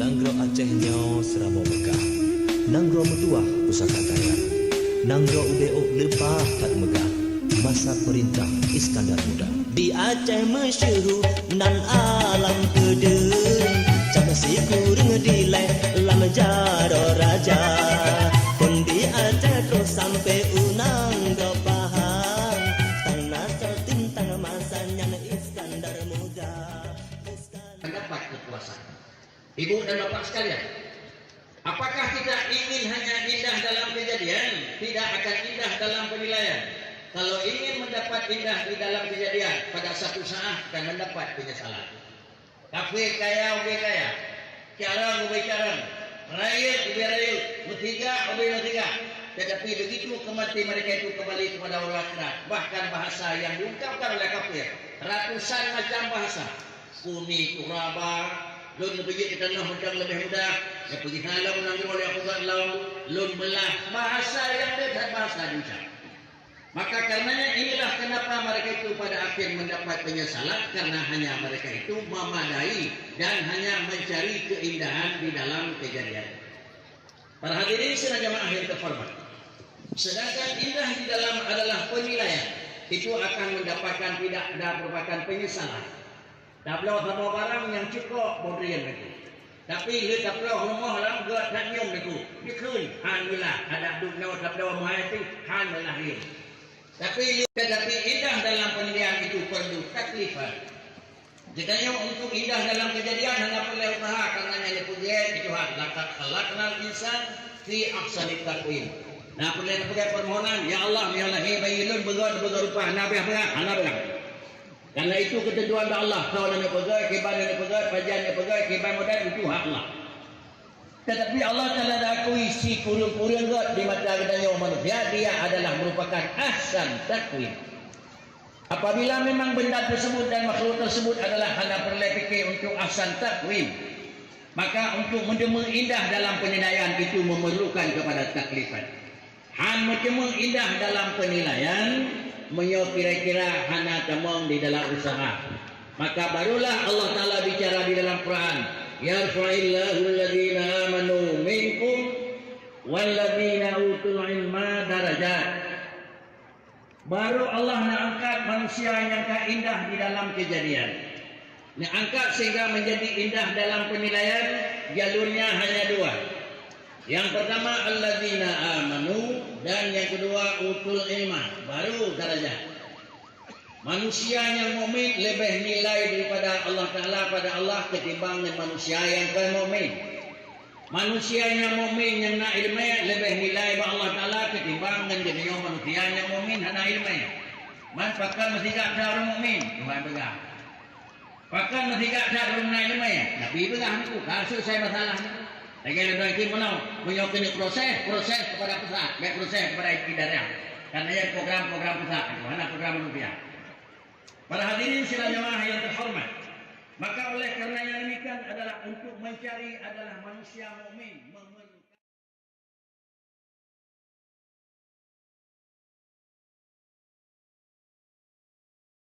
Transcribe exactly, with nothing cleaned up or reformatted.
Nanggroe Aceh nyoe seuramoe meugah, nanggroe meutuwah pusaka kaya, nanggroe ubé ôk leupah that meugah masa peurintah Iskandar Muda. Di Aceh meusyeuhu nan alam keudeueng, cang sikureueng dilée lam jaroe raja. Phon di Aceh troh sampoe u nanggroe Pahang, tang na seutintang masa nyan Iskandar Muda. Pendapat kekuasaan. Ibu dan bapak sekalian, apakah kita ingin hanya indah dalam kejadian, tidak akan indah dalam penilaian? Kalau ingin mendapat indah di dalam kejadian, pada satu saat akan mendapat penyesalan. Kafé kaya ubé kaya, carông ubé carông, rayeuk ubé rayeuk, meusiga ubé meusiga. Tetapi begitu kemati mereka itu kembali kepada orang akhirat, bahkan bahasa yang diungkapkan oleh kafir, ratusan macam bahasa. Kuni turaba, lôn neupeujeuet keu tanoh mantong leubeh mudah, neupeugah lom nanggroe lé Abu Bakar lom, lôn beulah, bahasa nyang deuh that bahasa diucap. Maka karenanya inilah kenapa mereka itu pada akhir mendapat penyesalan, karena hanya mereka itu memadai dan hanya mencari keindahan di dalam kejadian. Para hadirin sidang jamaah yang terhormat, sedangkan indah di dalam adalah penilaian, itu akan mendapatkan tidak ada merupakan penyesalan. Tabloe saboh barang nyang cukôp modern lagèe. Tapi lé tabloe rumoh lam gèt that nyoe lagèe. Dikheun han meulah, adak duek nyoe tabloe meuhai pih han meulah lé. Tapi lé, tetapi indah dalam penilaian itu perlu taklifan. Geutanyoe untuk indah dalam kejadian hana peureulèe usaha, karena nyang neupeugèt itu hak, "Laqad khalaqnal insana fi ahsani taqwim." Nah, peureulèe neupeugèt permohonan, "Ya Allah, ya Allah, hei bayi lôn beugèt, beugèt rupa, hana beuh beugèt, hana beuh." Karena itu ketentuan dari Allah, soe nyang neupeugèt, kiban nyang neupeugèt, pajan nyang neupeugèt, kiban model itu hak Allah. Tetapi Allah Taala diakui sikureueng-kureueng gèt di mata geutanyoe manusia, dia adalah merupakan ahsan takwim. Apabila memang benda tersebut dan makhluk tersebut adalah hana peureulèe pike untuk ahsan takwim, maka untuk mendemeue indah dalam penilaian itu memerlukan kepada taklifan. Han meuteumé indah dalam penilaian, meunyoe kira-kira hana tamong di dalam usaha. Maka barulah Allah Taala bicara di dalam Quran, "Yarfa'illahu alladhina amanu minkum walladhina utul ilma darajat." Baru Allah neuangkat manusia nyang ka indah di dalam kejadian. Neuangkat sehingga menjadi indah dalam penilaian, jalurnya hanya dua. Yang pertama, alladzina amanu, dan yang kedua, utul ilma, baru darajat. Manusia nyang mukmin leubeh nilai daripada Allah Taala pada Allah ketimbang ngon manusia nyang kon mukmin. Manusia nyang mukmin nyang na ileumèe leubeh nilai bak Allah Taala ketimbang ngon geutanyoe manusia nyang mukmin hana ileumèe. Man pakon meusiga that ureueng mukmin? Tuhan peugah. Pakon meusiga that ureueng na ileumèe? Nabi peugah nyan, ka seuleusai masalah nyan. Lagèe lôn kheun bunoe, meunyoe keuneuk proses, proses kepada pusat, bèk proses kepada daerah. Karena nyan program-program pusat, hana program manusia. Para hadirin sidang jamaah yang terhormat, maka oleh karena yang demikian adalah untuk mencari adalah manusia mukmin, mem-